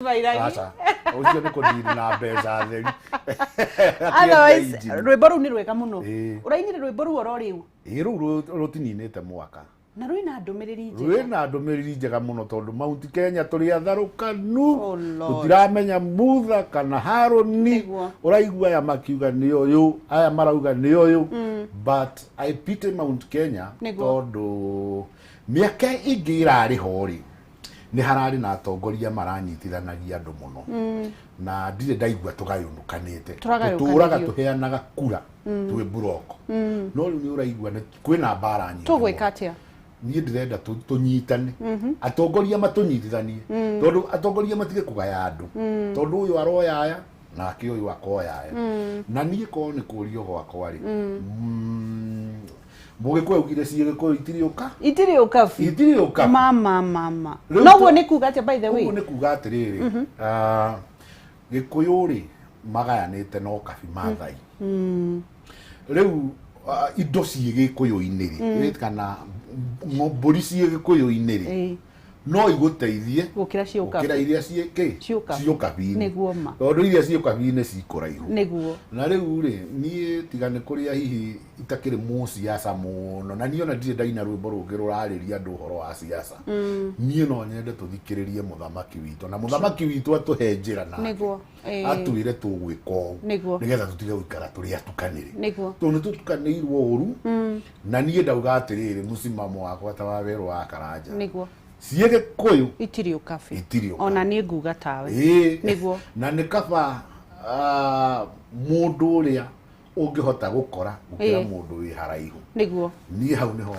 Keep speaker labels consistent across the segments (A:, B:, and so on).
A: Mairagi.
B: Aca, ũcio nĩ kũdiri na mbeca theri.
A: Otherwise,
B: Akĩendia injini.
A: rwĩmbo rũu nĩ rwega mũno.
B: Ĩĩ.
A: Ũrainire rwĩmbo rũu oro rĩu?
B: Ĩĩ, rũu rũtininĩte mwaka.
A: Na rwĩna ndũmĩrĩri njega.
B: Rwĩna ndũmĩrĩri njega mũno tondũ Mount Kenya tũrĩ atharũkanu.
A: Oh Lord.
B: Tũtiramenya Mutha kana Harũni.
A: Nĩguo.
B: Ũraigua aya makiuga nĩ ũyũ, aya marauga nĩ ũyũ. But I pity Mount Kenya
A: Nĩguo.
B: tondũ mĩaka ĩngĩ ĩrarĩ ho rĩ, nĩ hararĩ na atongoria maranyitithanagia andũ mũno. Na ndirĩ ndaigua tũgayũnũkanĩte.
A: Tũragayũkanĩrio.
B: Tũtũraga tũheanaga kura twĩ mburoko. No rĩu nĩ ũraigua kwĩna mbara nyingĩ
A: Tũgwĩka
B: mũno.
A: atĩa?
B: Niĩ ndĩrenda tũnyitane. Atongoria matũnyitithanie. Tondũ atongoria matige kũgaya andũ. Tondũ ũyũ aroya aya, nake ũyũ akoya aya. Na niĩ korwo nĩ kũrio gwakwa rĩ, Mũgĩkũyũ augire ciĩ Gĩkũyũ itirĩ ũka.
A: Itirĩ ũkabi.
B: Itirĩ ũkabi.
A: Mama, mama.
B: Rĩu
A: Noguo nĩ kuga atĩa, by the way?
B: Ũguo nĩ kuga atĩrĩrĩ, Gĩkũyũ rĩ, magayanĩte na ũkabi Maathai. Rĩu indo ciĩ Gĩkũyũ-inĩ rĩ, kana mbũri ciĩ Gĩkũyũ-inĩ rĩ, no igũteithie
A: Gũkĩra ciĩ ũkabi.
B: Gũkĩra iria ciĩ kĩ?
A: Ciĩ ũkabi.
B: Ciĩ ũkabi-inĩ.
A: Nĩguo ma.
B: Tondũ iria ciĩ ũkabi-inĩ ci kũraihu.
A: Nĩguo.
B: Na rĩu rĩ, niĩ tiga nĩ kũrĩa hihi itakĩrĩ mũciaca mũno, na niĩ ona ndirĩ ndaina rwĩmbo rũngĩ rũrarĩria andũ ũhoro wa ciaca. Niĩ no nyende tũthikĩrĩrie mũthamaki witũ, na mũthamaki witũ atũhe njĩra nake.
A: Nĩguo.
B: Atwĩre tũgwĩka ũũ.
A: Nĩguo.
B: Nĩgetha tũtige gũikara tũrĩ atukanĩre.
A: Nĩguo.
B: Tondũ nĩ tũtukanĩirwo ũru. Na niĩ ndauga atĩrĩrĩ, mũcimamo wakwa ta wa werũ wa Karanja.
A: Nĩguo.
B: Ciĩ Gĩkũyũ
A: Itirĩ ũkabi.
B: Itirĩ ũkabi.
A: Ona niĩ nguga tawe.
B: Ĩĩ.
A: Nĩguo.
B: Na nĩ kaba mũndũ ũrĩa ũngĩhota gũkora gũkĩra mũndũ wĩ haraihu.
A: Nĩguo.
B: Niĩ hau nĩho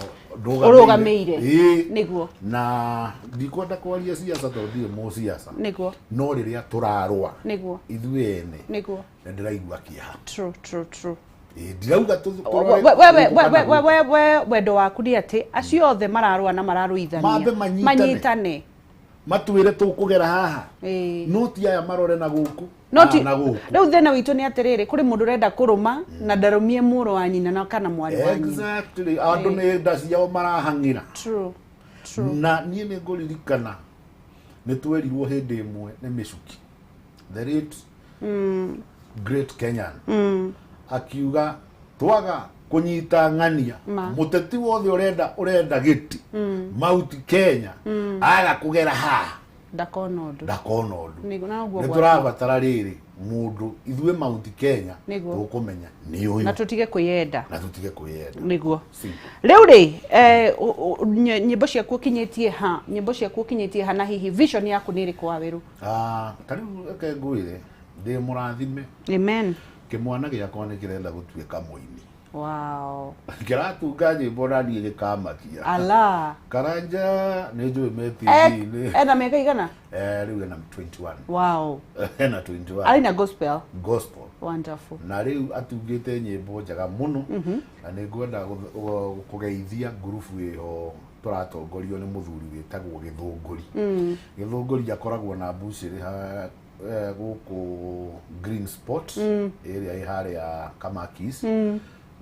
A: Ũrũgamĩire.
B: Ĩĩ.
A: Nĩguo.
B: Na ndikwenda kwaria ciaca tondũ ndirĩ mũciaca.
A: Nĩguo.
B: No rĩrĩa tũrarũa
A: Nĩguo.
B: ithuĩ ene,
A: Nĩguo.
B: nĩ ndĩraigua kĩeha.
A: True, true, true.
B: Ĩĩ, ndirauga
A: We- we- we- we- we- we- we- wendo waku nĩ atĩ acio othe mararũa na mararũithania
B: Mambe manyitane.
A: manyitane.
B: Matwĩre tũkũgera haha.
A: Ĩĩ.
B: No ti aya marore na gũkũ.
A: No ti
B: na gũkũ.
A: Rĩu thĩna witũ nĩ atĩrĩrĩ, kũrĩ mũndũ ũrenda kũrũma na ndarũmie mũrũ wa nyina na kana mwarĩ wa nyina.
B: Exactly. Andũ nĩ nda ciao marahang'ĩra.
A: True. True.
B: Na niĩ nĩ ngũririkana nĩ twerirwo hĩndĩ ĩmwe nĩ Mĩcuki, the late great Kenyan, akiuga twaga kũnyita ng'ania
A: Ma.
B: mũteti wothe ũrenda gĩti Mount Kenya aga kũgera haha
A: Ndakona ũndũ.
B: Ndakona ũndũ.
A: Nĩguo, na ũguo
B: Nĩ
A: gwathiĩ.
B: tũrabatara rĩrĩ mũndũ ithuĩ Mount Kenya
A: Nĩguo.
B: tũkũmenya nĩ ũyũ.
A: Na tũtige kwĩyenda.
B: Na tũtige kwĩyenda.
A: Nĩguo.
B: Simple.
A: Rĩu rĩ, nyĩmbo ciaku ũkinyĩtie ha? Nyĩmbo ciaku ũkinyĩtie ha na hihi vision yaku nĩ ĩrĩkũ Wawerũ?
B: Ta rĩu reke ngwĩre ndĩ mũrathime.
A: Amen.
B: Kĩmwana gĩakwa nĩ kĩrenda gũtuĩka mũini.
A: Wow.
B: Kĩratunga nyĩmbo na niĩ gĩkamakia.
A: Ala.
B: Karanja nĩ njũĩ me TV-inĩ.
A: Ena mĩaka igana?
B: Rĩu ena 21.
A: Wow.
B: Ena 21.
A: Arĩ na gospel.
B: Gospel.
A: Wonderful.
B: Na rĩu atungĩte nyĩmbo njega mũno. Na nĩ ngwenda kũgeithia ngurubu ĩho tũratongorio nĩ mũthuri wĩtagwo Gĩthũngũri. Gĩthũngũri akoragwo na mbucĩrĩ ha gũkũ Green Spot ĩrĩa ĩ harĩa Kamakis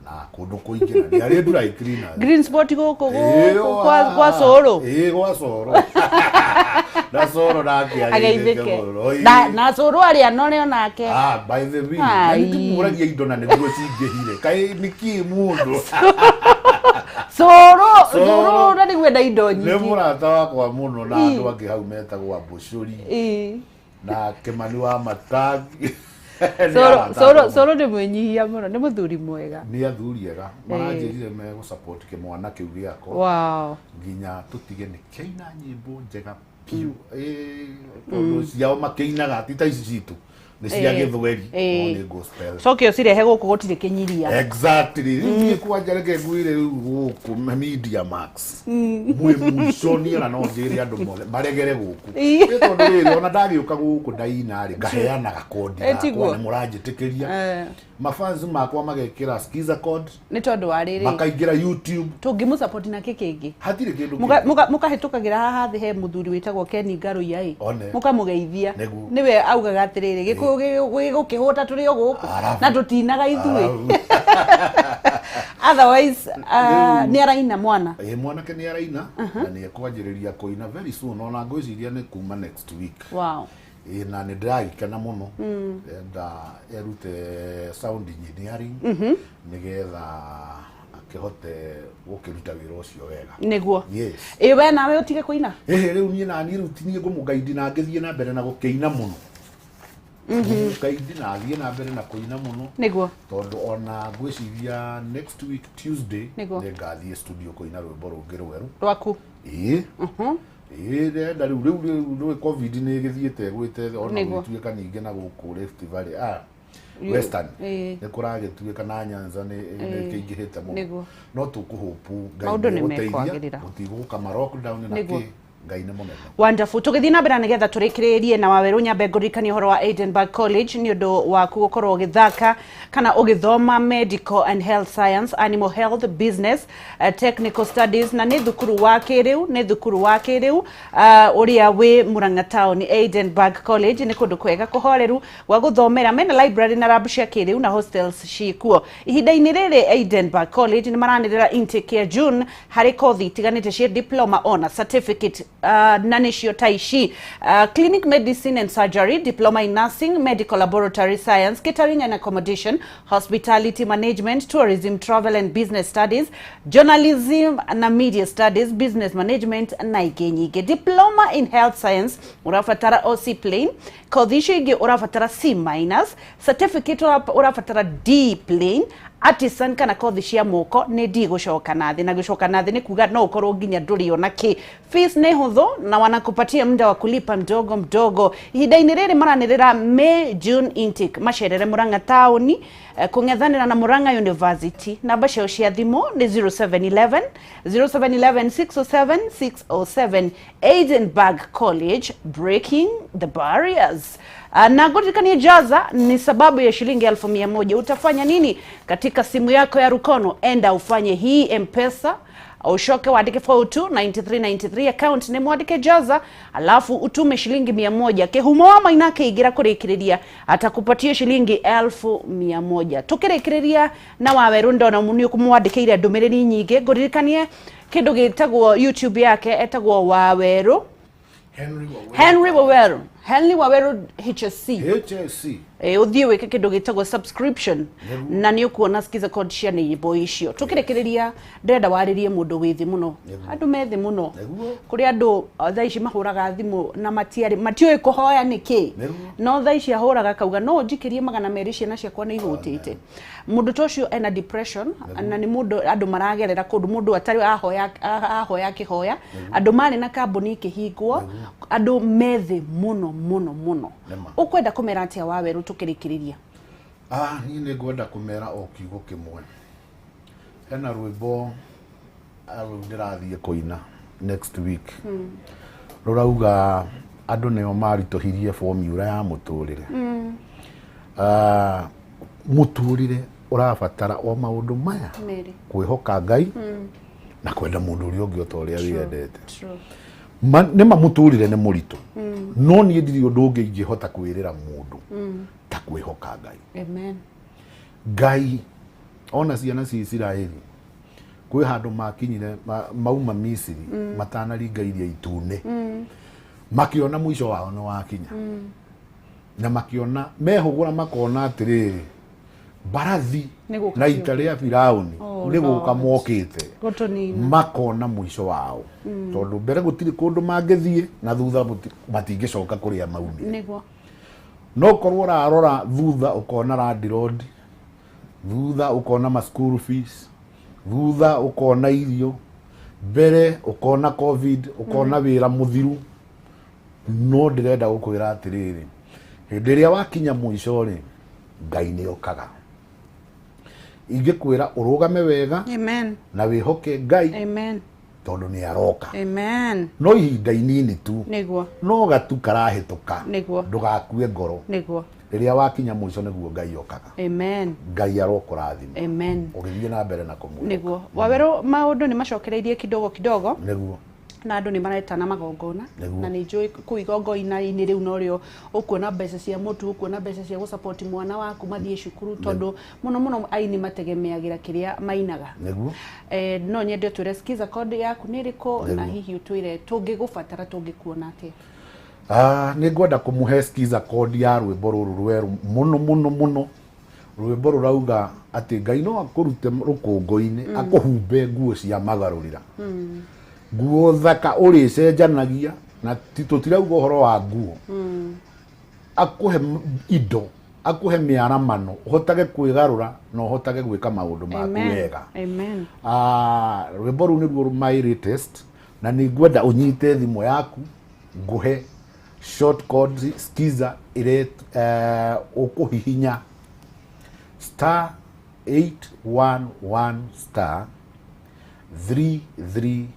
B: na kũndũ kũingĩ na nĩ arĩ dry cleaners.
A: Green Spot gũkũ
B: Ĩyo,
A: gũkũ kwa Cũrũ.
B: Ĩĩ, gwa Cũrũ. Na Cũrũ nake
A: Ageithĩke.
B: ageithĩke mũno.
A: Na Cũrũ arĩa nore onake.
B: By the way,
A: Ai.
B: na nĩndĩmũragia indo na nĩguo cingĩhire. Kaĩ nĩkĩ mũndũ?
A: Cũrũ,
B: Cũrũ.
A: Cũrũ na nĩguo indo
B: Nĩ
A: nyingĩ.
B: mũrata wakwa mũno na
A: Ii.
B: andũ angĩ hau metagwo Ambũcũri
A: Ii.
B: na Kĩmani wa Matangi.
A: Cũrũ, Cũrũ, Cũrũ nĩ mwĩnyihia mũno, nĩ mũthuri mwega.
B: Nĩ athuri ega. Maranjĩrire megũ support kĩmwana kĩu gĩakwa.
A: Wow.
B: Nginya tũtige nĩ kĩaina nyĩmbo njega biũ. Tondũ ciao makĩinaga ti ta ici citũ. Nĩ cia gĩthweri, no nĩ gospel.
A: Coke ũcirehe gũkũ gũtirĩ kĩnyiria.
B: Exactly. Rĩu niĩ kwanja reke ngwĩre rĩu gũkũ Media Max. Mwĩ mũico niĩ ona no njĩre andũ mothe maregere gũkũ. Nĩ tondũ rĩrĩ ona ndagĩũka gũkũ ndaina rĩ ngaheanaga kondi
A: Ĩ, tiguo.
B: yakwa nĩ mũranjĩtĩkĩria. Mafans makwa magekĩra skiza code
A: Nĩ tondũ wa rĩrĩ.
B: Makaingĩra YouTube.
A: Tũngĩmũsupport na kĩ kĩngĩ?
B: Hatirĩ kĩndũ kĩngĩ.
A: Mũkahĩtũkagĩra haha thĩ he mũthuri wĩtagwo Ken Ngaruiya ĩ.
B: One.
A: Mũkamũgeithia.
B: Nĩguo.
A: Nĩwe augaga atĩrĩrĩ, Gĩkũyũ gĩgũkĩhũta tũrĩ o gũkũ
B: Arabu.
A: na tũtinaga ithuĩ.
B: Arabu.
A: Otherwise,
B: Rĩu-
A: nĩ araina mwana.
B: Ĩ, mwanake nĩ araina na nĩ ekwanjĩrĩria kũina very soon, ona ngwĩciria nĩ kuma next week.
A: Wow.
B: Ĩĩ, na nĩ ndĩragĩkena mũno, ndĩrenda erute sound engineering nĩgetha akĩhote gũkĩruta wĩra ũcio wega.
A: Nĩguo.
B: Yes.
A: Ĩ, we nawe ũtige kũina?
B: Ĩhĩ, rĩu niĩ naniĩ rĩu ti niĩ ngũmũgaidi na ngĩthiĩ na mbere na gũkĩina mũno, ngũmũgaidi na athiĩ na mbere na kũina mũno.
A: Nĩguo.
B: Tondũ ona ngwĩciria next week Tuesday
A: Nĩguo.
B: nĩngathiĩ studio kũina rwĩmbo rũngĩ rwerũ.
A: Rwaku?
B: Ĩĩ, ĩĩ, ndĩrenda rĩu rĩu rĩu rĩu COVID nĩ ĩgĩthiĩte ĩgwĩte ona
A: Nĩguo.
B: gũgĩtuĩka ningĩ na gũkũ Rift Valley, Western,
A: Ĩĩ.
B: nĩ kũragĩtuĩka na Nyanza nĩ kĩingĩhĩte mũno.
A: Nĩguo.
B: No tũkũhũpu Ngai
A: Maũndũ nĩ
B: nĩegũteithia,
A: mekwagĩrĩra.
B: gũtigũka ma lockdown na
A: Nĩguo.
B: kĩ, Ngai nĩ mũnene.
A: Wonderful. Tũgĩthiĩ na mbere nĩgetha tũrĩkĩrĩrie na Wawerũ, nyambe ngũririkanie ũhoro wa Edinburgh College nĩ ũndũ waku gũkorwo ũgĩthaka kana ũgĩthoma medical and health science, animal health, business, technical studies, na nĩ thukuru wa kĩrĩu, nĩ thukuru wa kĩrĩu ũrĩa wĩ Murang'a town. Edinburgh College nĩ kũndũ kwega kũhoreru gwa gũthomera, mena library na lab cia kĩrĩu na hostels ciĩkuo. Ihinda-inĩ rĩrĩ Edinburgh College nĩ maranĩrĩra intake ya June harĩ kothi itiganĩte cia diploma ona certificate, na nĩcio ta ici: clinic medicine and surgery, diploma in nursing, medical laboratory science, catering and accommodation, hospitality management, tourism, travel and business studies, journalism na media studies, business management na ingĩ nyingĩ. Diploma in health science ũrabatara OC plain, kothi icio ingĩ ũrabatara C minus, certificate ũrabatara D plain, artisan kana kothi cia moko nĩ D gũcoka na thĩ, na gũcoka na thĩ nĩ kuga no ũkorwo nginya ndũrĩ ona kĩ. Fees nĩ hũthũ na wanakupatia muda wa kulipa mdogo mdogo. Ihinda-inĩ rĩrĩ maranĩrĩra May June intake, macerere Murang'a taũni, kũng'ethanĩra na Murang'a University. Namba ciao cia thimũ nĩ 0711 0711 607 607. Edinburgh College, breaking the barriers. Na ngũririkanie Jaza ni sababu ya shilingi 100,000. Utafanya nini katika simu yako ya rukono? Enda ufanye hii Mpesa, ushoke uandike 42 9393, account nĩ mwandĩke Jaza, alafu utume shilingi 100. Kĩhumo wa Maina akĩingĩra kũrĩkĩrĩria atakupatia shilingi 100,000. Tũkĩrĩkĩrĩria na Wawerũ, ndona nĩ ũkũmwandĩkĩire ndũmĩrĩri nyingĩ. Ngũririkanie kĩndũ gĩtagwo YouTube yake, etagwo Wawerũ
B: Henry Waweru.
A: Henry Waweru, Henry Waweru HSC.
B: HSC.
A: Ũthiĩ wĩke kĩndũ gĩtagwo subscription na nĩ ũkuona skiza code cia nyĩmbo icio. Tũkĩrĩkĩrĩria, ndĩrenda warĩrie mũndũ wĩ thĩ mũno, andũ me thĩ mũno.
B: Nĩguo.
A: Kũrĩ andũ thaa ici mahũraga thimũ na matiarĩ matiũĩ kũhoya nĩkĩ.
B: Nĩguo.
A: No thaa ici ahũraga akauga no njikĩrie 200, ciana ciakwa nĩ ihũtĩte. Mũndũ ta ũcio ena depression na nĩ mũndũ andũ maragerera kũndũ mũndũ atarĩ ahoya ahoya akĩhoya, andũ marĩ na kambuni ikĩhingwo, andũ me thĩ mũno mũno mũno.
B: Nĩma.
A: Ũkwenda kũmera atĩa Wawerũ tũkĩrĩkĩrĩria?
B: Niĩ nĩ ngwenda kũmera o kiugo kĩmwe. Hena rwĩmbo rũu ndĩrathiĩ kũina next week rũrauga andũ nĩo maritũhirie formula ya mũtũrĩre. Mũtũrĩre ũrabatara o maũndũ maya:
A: Merĩ.
B: kwĩhoka Ngai na kwenda mũndũ ũrĩa ũngĩ o ta ũrĩa wĩyendete.
A: True.
B: Nĩ ma mũtũrĩre nĩ mũritũ, no niĩ ndirĩ ũndũ ũngĩ ingĩhota kwĩrĩra mũndũ ta kwĩhoka Ngai.
A: Amen.
B: Ngai ona ciana cia Isiraeli kwĩ handũ makinyire mauma Misiri matanaringa iria itune, makĩona mũico wao nĩ wakinya, na makĩona mehũgũra makona atĩrĩrĩ, mbarathi
A: Nĩ gũka
B: na
A: cio.
B: ita rĩa Firauni
A: Oh,
B: nĩ gũka
A: Lord.
B: mokĩte,
A: Gũtũnina.
B: makona mũico wao, tondũ mbere gũtirĩ kũndũ mangĩthiĩ na thutha matingĩcoka kũrĩa maumire.
A: Nĩguo.
B: No korwo ũrarora thutha ũkona landlord, thutha ũkona ma school fees, thutha ũkona irio, mbere ũkona COVID, ũkona wĩra mũthiru. No ndĩrenda gũkwĩra atĩrĩrĩ, hĩndĩ ĩrĩa wakinya mũico rĩ, Ngai nĩ okaga. Ingĩkwĩra ũrũgame wega
A: Amen.
B: na wĩhoke Ngai,
A: Amen.
B: tondũ nĩ aroka.
A: Amen.
B: No ihinda inini tu.
A: Nĩguo.
B: No gatu karahĩtũka.
A: Nĩguo.
B: Ndũgakue ngoro.
A: Nĩguo.
B: Rĩrĩa wakinya mũico nĩguo Ngai okaga.
A: Amen.
B: Ngai arokũrathima
A: Amen.
B: ũgĩthiĩ na mbere na kũmwĩhoka.
A: Nĩguo Wawerũ, maũndũ nĩ macokereirie kidogo kidogo.
B: Nĩguo.
A: Na andũ nĩ maretana magongona.
B: Nĩguo.
A: Na nĩ njũĩ kũu igongona-inĩ rĩu norĩo ũkuona mbeca cia mũtu, ũkuona mbeca cia gũsupport mwana waku mathiĩ cukuru, tondũ mũno mũno aini mategemeagĩra kĩrĩa mainaga.
B: Nĩguo.
A: No nyende ũtwĩre skiza code yaku nĩ ĩrĩkũ, na
B: Nĩguo.
A: hihi ũtwĩre tũngĩgũbatara tũngĩkuona atĩa?
B: Ah, nĩ ngwenda kũmũhe skiza code ya rwĩmbo rũrũ rwerũ mũno mũno mũno, rwĩmbo rũrauga atĩ Ngai no akũrute rũkũngũ-inĩ, akũhumbe nguo cia magarũrĩra, nguo thaka ũrĩcenjanagia na tũtirauga ũhoro wa nguo, akũhe indo, akũhe mĩaramano, ũhotage kwĩgarũra na ũhotage gwĩka maũndũ maku
A: Amen.
B: wega.
A: Amen.
B: Ah, rwĩmbo rũu nĩruo my latest, na nĩ ngwenda ũnyite thimũ yaku ngũhe short code skiza ĩrĩa ũkũhihinya *811*332#.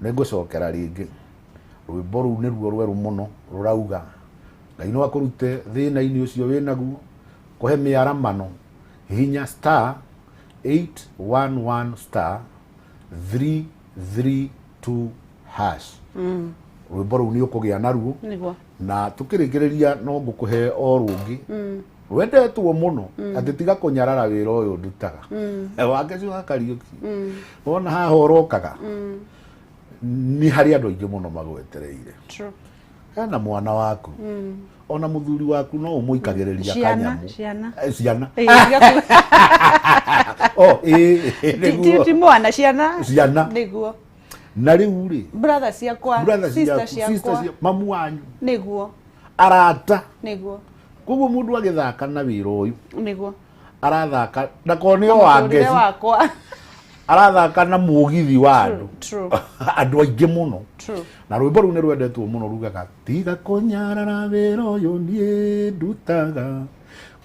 B: Nĩ ngũcokera rĩngĩ, rwĩmbo rũu nĩruo rwerũ mũno, rũrauga Ngai no akũrute thĩna-inĩ ũcio wĩnaguo, kũhe mĩaramano, hihinya *811*332#. Rwĩmbo rũu nĩ ũkũgĩa naruo. Na tukĩrĩkĩrĩria no ngũkũhe o rũngĩ rwendetwo mũno, atĩ tiga kũnyarara wĩra ũyũ ndutaga wake wa Kariũki. Wona haha ũrokaga nĩ harĩ andũ aingĩ mũno magwetereire. Hena mwana waku, ona mũthuri waku no ũmũikagĩrĩria
A: Ciana,
B: kanyamũ.
A: ciana.
B: Ciana.
A: Ĩĩ,
B: Oh, ĩĩ, nĩguo.
A: Ti mwana, ciana.
B: Ciana.
A: Nĩguo.
B: Na rĩu rĩ,
A: brother ciakwa,
B: brother
A: sister
B: ciaku, sister
A: ciakwa.
B: mamu wanyu, arata. Koguo mũndũ agĩthaka na wĩra ũyũ, arathaka ndakone o
A: Mũtũrĩre
B: wangeci,
A: wakwa.
B: Arathaka na mũgithi wa andũ, andũ aingĩ mũno. Na rwĩmbo rũu nĩ rwendetwo mũno, rugaga tiga kũnyarara wĩra ũyũ niĩ ndutaga,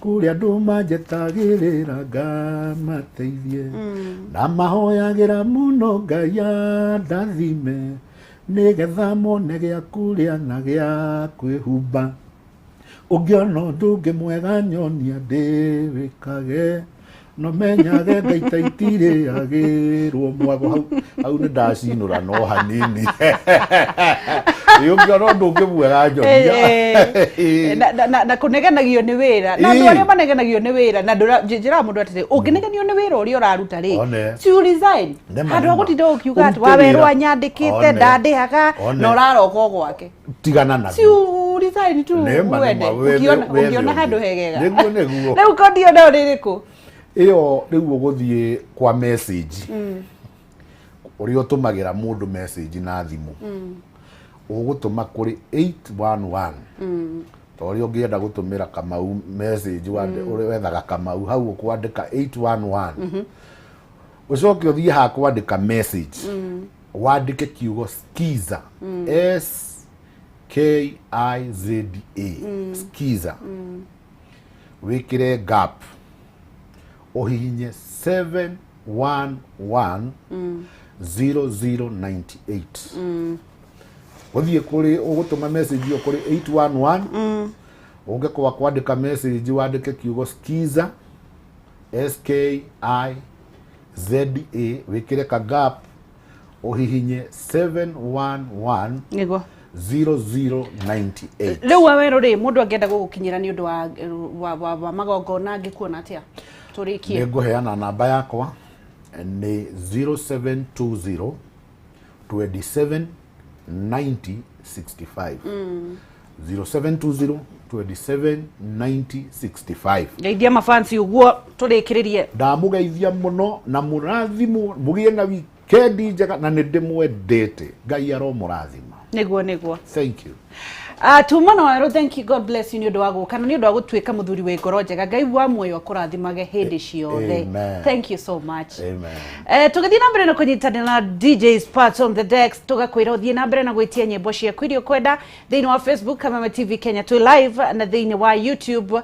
B: kũrĩa andũ manjetagĩrĩra ngamateithie, na mahoyagĩra mũno Ngai andathime, nĩgetha mone gĩa kũrĩa na gĩa kwĩhumba. Ũngĩona ũndũ ũngĩ mwega nyonia ndĩwĩkage, no menyage Ngai ta itirĩagĩrwo mwago. Hau hau nĩ ndacinũra no hanini. Ĩ, ũngĩona ũndũ ũngĩ mwega nyonia.
A: Na kũnegenagio nĩ wĩra, na andũ arĩa manegenagio nĩ wĩra, na njĩraga mũndũ atĩrĩ, ũngĩnegenio nĩ wĩra ũrĩa ũraruta rĩ,
B: One.
A: si you resign,
B: Nĩma,
A: handũ ha
B: nĩma.
A: gũtinda ũkiuga atĩ
B: Ũrute
A: wawerwo
B: wĩra.
A: anyandĩkĩte, ndandĩhaga,
B: One.
A: na ũraroka o gwake.
B: Tigana naguo.
A: Si you resign tu,
B: Nĩma,
A: wende
B: nĩma, wethe
A: ũngĩona
B: ũngĩ.
A: handũ hegega.
B: Nĩguo.
A: Rĩu kondi ĩyo nayo nĩ ĩrĩkũ?
B: Ĩyo rĩu ũgũthiĩ kwa message, ũrĩa ũtũmagĩra mũndũ message na thimũ, ũgũtũma kũrĩ 811, ta ũrĩa ũngĩenda gũtũmĩra Kamau message, ũrĩa wethaga Kamau hau ũkwandĩka 811, ũcoke ũthiĩ ha kwandĩka message, wandĩke kiugo skiza, SKIZA, skiza, wĩkĩre gap, ũhihinye 711 0098. Ũthiĩ kũrĩ ũgũtũma message ĩyo kũrĩ 811, ũngĩ kwa kwandĩka message wandĩke kiugo skiza, SKIZA, wĩkĩre ka gap, ũhihinye 711 0098.
A: Rĩu wawerũ rĩ, mũndũ angĩenda gũgũkinyĩra nĩ ũndũ wa magongona, angĩkuona atĩa? Tũrĩkie.
B: Nĩ ngũheana namba yakwa, nĩ 0720 27 90 65, 0720 27 90 65.
A: Geithia mafansi ũguo tũrĩkĩrĩrie.
B: Ndamũgeithia mũno na mũrathimwo, mũgĩe na wikendi njega, na nĩ ndĩmwendete. Ngai aromũrathima.
A: Nĩguo.
B: Thank you.
A: Tuma na wawerũ, thank you, God bless you nĩ ũndũ wa gũka na nĩ ũndũ wa gũtuĩka mũthuri wĩ ngoro njega. Ngai wa muoyo akũrathimage hĩndĩ ciothe.
B: Amen.
A: Thank you so much.
B: Amen.
A: Tũgĩthiĩ na mbere na kũnyitanĩra na DJ Sparks on the decks, tũgakwĩra ũthiĩ na mbere na gwĩtia nyĩmbo ciaku iria ũkwenda thĩinĩ wa Facebook Kameme TV Kenya twĩ live, na thĩinĩ wa YouTube na